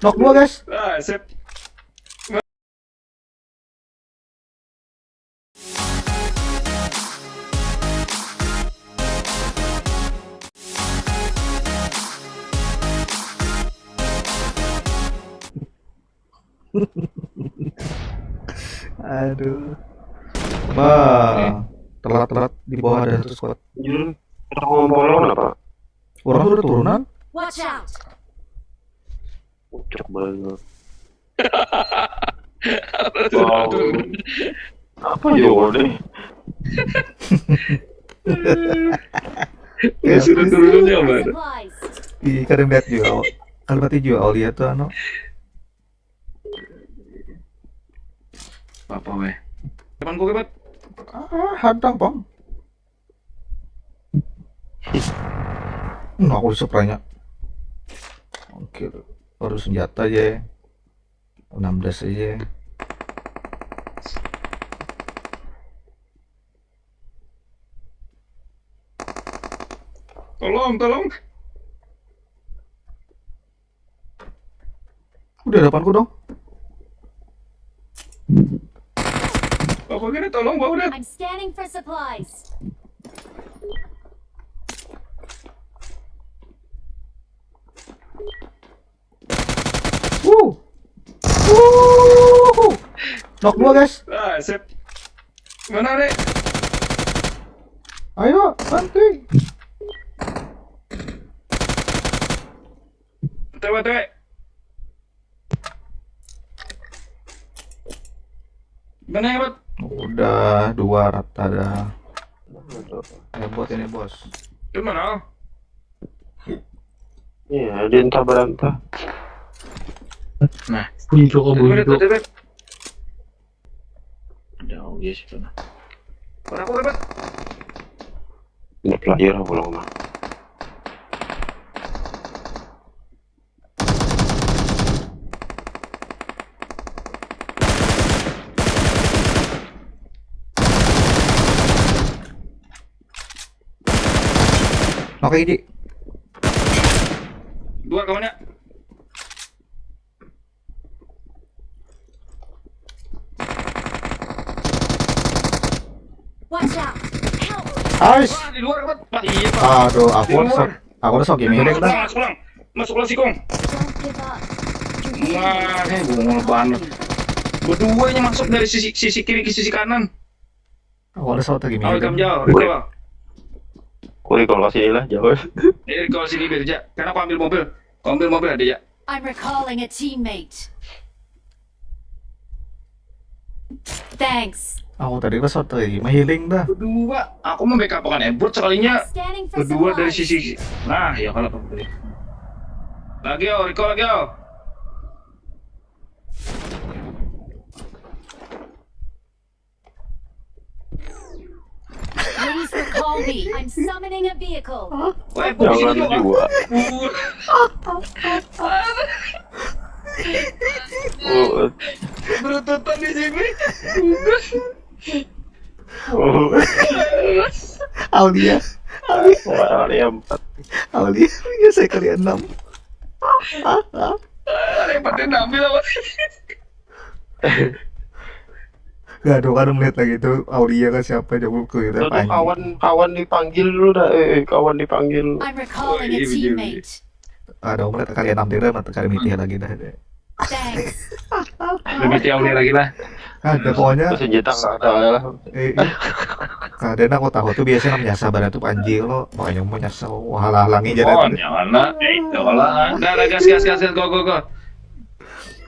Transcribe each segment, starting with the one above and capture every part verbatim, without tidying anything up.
Knock dua, guys. Ah, sip. Aduh. Bah, telat-telat di bawah ada satu squad. Jujur, kita ngomong apa? Orang sudah turunan. Watch out! Pucuk banget. Wow. Apa ya, Wak, deh? Ya, sudah turun ya, Bang. Supplies. Ih, kadang lihat juga. Kalau mati juga, Aulia tuh, anu. Apa, weh? Depanku, Kebet. Ah, hadang, Bang. Hmm, aku disepraynya. Oke, baru senjata aja. Enam belas aja. Tolong, tolong. Udah depanku dong. Bapak kena tolong, Pak, udah. I'm scanning for supplies. Wuh. Wuh. Knock dua, guys. Ah, sip. Mana, Rek? Ayo, banting. Tewe, tewe. Mana ya, Bot? Udah dua rata dah. Hebat ini, Bos. Itu mana? Iya, di entah berantah. Nah, buntu kok buntu. Ada, oh, iya, situ, nah. Mana aku, Bot? Ini player aku, Bang. Oke, Ji. Dua kawannya. Watch out! Help! Ais. Wah, di luar, Bot. Wah, iya, Bot. Aduh, aku udah sok, aku udah sok gini. Masuk, dah. Masuk ulang. Masuk ulang, Sikong. Don't give up. Wah, ini bungul banget. Berduanya masuk dari sisi, sisi kiri ke sisi kanan. Aku udah sok gini. Oh, ikam jauh. Woi. Recall. Woi, kalau sini lah, jauh. Eh, recall sini biar aja. Karena aku ambil mobil. Aku ambil mobil ada ya. I'm recalling a teammate. Thanks. Aku tadi pas waktu ini mah healing dah. Kedua, aku mau backup kan Edward sekalinya. Scanning for supplies. Kedua dari sisi. Nah, ya kalau apa boleh. Lagi, oh, recall lagi, oh. Please recall me. I'm summoning a vehicle. Wah, jangan juga. Oh. Berututan di sini. Oh. Aulia. Aulia. Wah, Aulia empat. Aulia, Aulia saya kali enam. Repotnya nampil apa? Gak ada kan melihat lagi itu Aulia kan siapa, coba ku kita. Tuh, panggil. Kawan, kawan dipanggil dulu dah, eh, eh, kawan dipanggil. I'm recalling a teammate. Ada melihat kali enam tidak, mata kali mitih lagi dah. Thanks. Lebih jauh nih lagi lah. Ada pokoknya. Senjata nggak ada lah. Eh, eh. Kadang aku tahu tuh biasanya namanya sabar tuh panji lo, makanya mau nyasar, wah, halangi jalan. Oh, nyaman lah. Eh, itu lah. Dah, dah, gas, gas, gas, gas, go, go, go.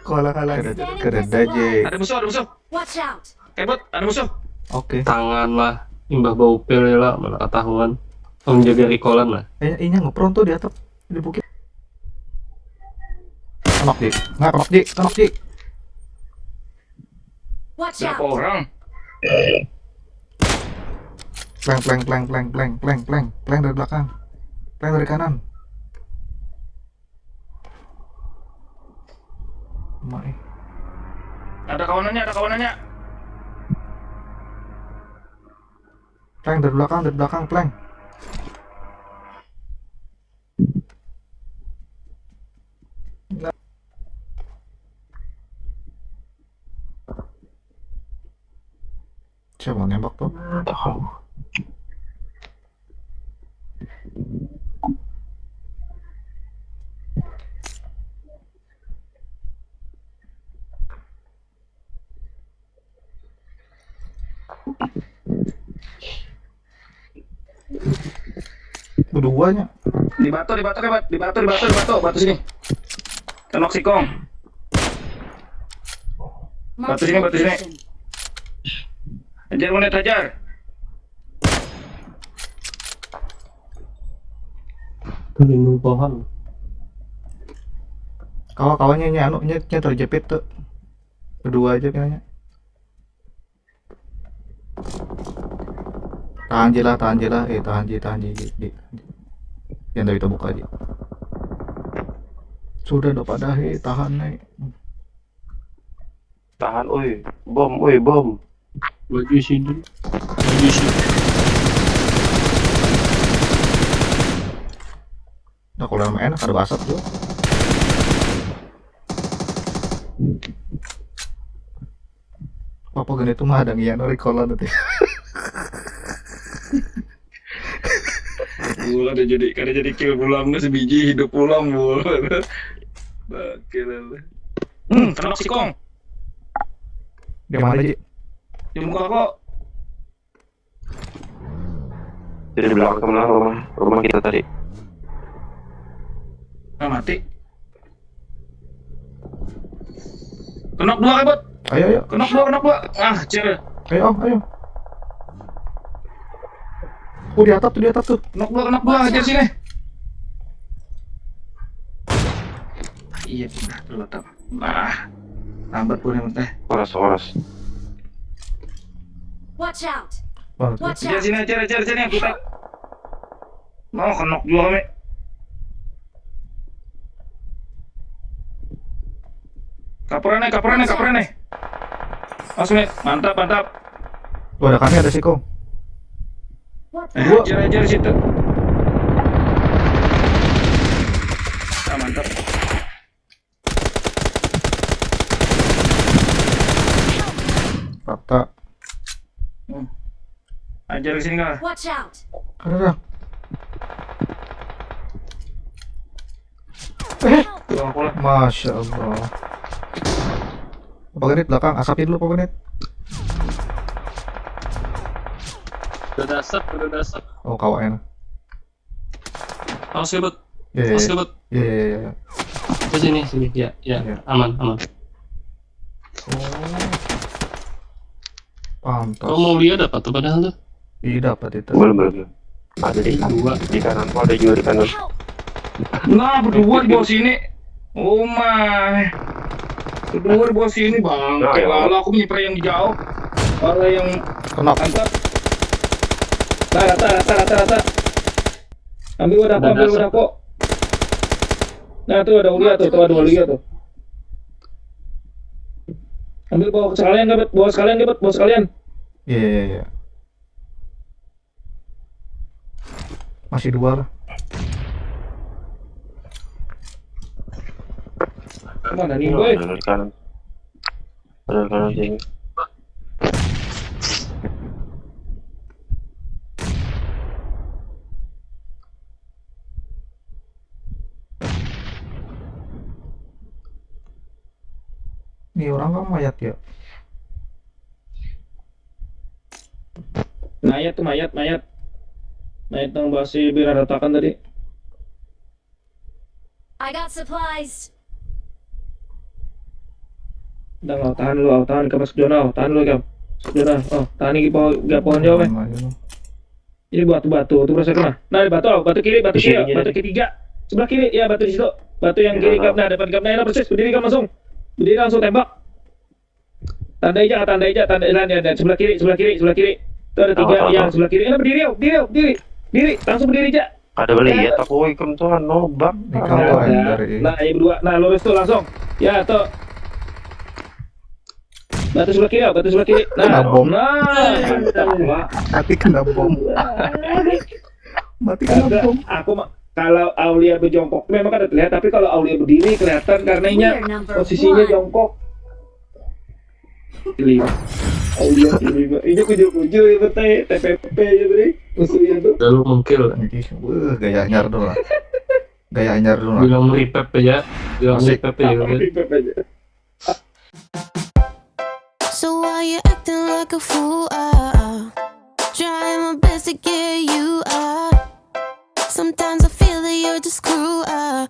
Kalau halang. Kada, kada aja. Ada musuh, ada musuh. Watch out. Eh, Bot, ada musuh. Oke. Tangan lah, imbah bau pil ya lah, mana ketahuan. Menjaga recallan lah. Eh, inya ngepron tuh di atap, di bukit. Knock, Ji. Nggak, knock, Ji. Knock, Ji. Watch out. Berapa orang? Pleng, pleng, pleng, pleng, pleng, pleng, pleng, pleng dari belakang. Pleng dari kanan. Emak, eh. Ada kawanannya, ada kawanannya. Pleng dari belakang, dari belakang, pleng. Siapa nembak tuh? Tahu. Keduanya. Di batu, di batu, di batu, di batu, di batu, di batu, batu sini. Kenok sikong. Batu sini, batu sini. Hajar, Munit, hajar. Pelindung pohon. Kawan-kawannya nya anu nya, nya terjepit tuh. Kedua aja kayaknya. Tahan ji lah, tahan ji lah, eh tahan ji, tahan ji, ji, ji. Yang tadi terbuka aja. Sudah dong pada he, tahan nih. Tahan, oi. Bom, oi, bom. Baju sini. Baju sini. Nah kalau nama enak ada basap tuh. Apa gini tuh mah ada ngian recall nanti. Mula ada jadi kada jadi kill pulang dah sebiji hidup pulang mula. Bakil. Hmm, kenok sikong. Di mana ji? Di muka kok. Jadi belakang mana rumah rumah kita tadi. Nah, mati. Kenok dua, Rebut. Ayo ayo. Kenok dua, kenok dua. Ah, cer. Ayo om, ayo. Oh di atap tuh, di atap tuh. Kenok dua, kenok dua, hajar sini. Iya, nah, dulu tam. Nah, lambat pun yang teh. Horas, horas. Watch out! Wah, Watch Hajar out! Sini, hajar, hajar sini, kita. Mau kenok dua kami. Kapuran nih, kapuran nih, kapuran nih. Langsung nih, mantap, mantap. tuh ada kami, ada sikong. Eh, hajar, hajar situ. Ah, mantap. Rata. Hajar ke sini kah? Watch out! Ada dah. Tuh, aku lah. Masya Allah. Apa genit belakang? Asapin dulu apa genit? Udah dasar, udah dasar. Oh kawan. Awas ya, Bud. Iya iya Awas ya, iya. Bud. Iya iya iya. Ke sini, sini. Ya, ya. Iya. Aman, aman. Oh. Pantas. Kau mau lihat apa tuh padahal tuh? Iya dapat itu. Belum, belum, belum. Ada di kanan. Dua. Di kanan tuh ada juga di kanan. Nah, berdua di bawah sini. Oh my. Berdua di bawah sini, Bang. Nah, ya. Lalu aku punya yang di jauh. Orang yang Kenapa? mantap. Nah, rata, rata, rata, rata. Ambil wadah aku, ambil wadah aku. Nah, tuh ada Ulia tuh, tuh ada Ulia tuh. Ambil bawa sekalian, Gabet. Bawa sekalian, Gabet. Bawa sekalian. Iya iya iya. Masih dua lah. Mana nih, Ini boy? ada dari kanan. Ada dari kanan sini. Ini orang kan mayat ya. Mayat tuh, mayat, mayat. Mayat yang masih biraratakan tadi. I got supplies. Udah, nggak, tahan dulu, tahan ke masuk zona, tahan dulu, Gam. Masuk zona. Oh, tahan lagi pohon, gak pohon jauh, eh. Aman aja lu. Ini batu-batu tuh berasa kena. Nah, batu, batu kiri, batu Di sini kiri, aja batu deh. Ketiga. Sebelah kiri, ya batu di situ. Batu yang Di kiri, sana. Gam. Nah, depan Gam. Nah, enak persis, berdiri Gam langsung. Berdiri langsung tembak. Tandai aja, tandai aja, tandai, nah, nah, sebelah kiri, sebelah kiri, sebelah kiri. Tuh ada tiga Tahu, tahu, yang tahu. Sebelah kiri. Enak berdiri, diri, diri, diri. Langsung berdiri aja. Ada beli ya, aku ikam tuh nobak. Di kamar Ada. dari Nah, yang dua, nah lurus tuh langsung. Ya, tuh. Batu sebelah kiri, batu sebelah kiri. Nah, Kena bom. Nah, mantap, Wak. Mati kena bom. Mati kena Ada, bom. aku ma- kalau Aulia berjongkok memang kada terlihat, tapi kalau Aulia berdiri kelihatan karena inya We're number posisinya one. Jongkok. Liwat. Ayo, ini mah. Ini kujur-kujur ya, betai. T P P aja tadi. Musuhnya tuh. Lalu mungkil. Jadi, wah, gaya anyar tuh lah. Gaya anyar tuh lah. Bilang meripep aja. Bilang Asik. meripep aja. Kan? Meripep aja. So why you acting like a fool? Ah, ah. Trying my best to get you up. Sometimes I feel that you're just cruel. Ah,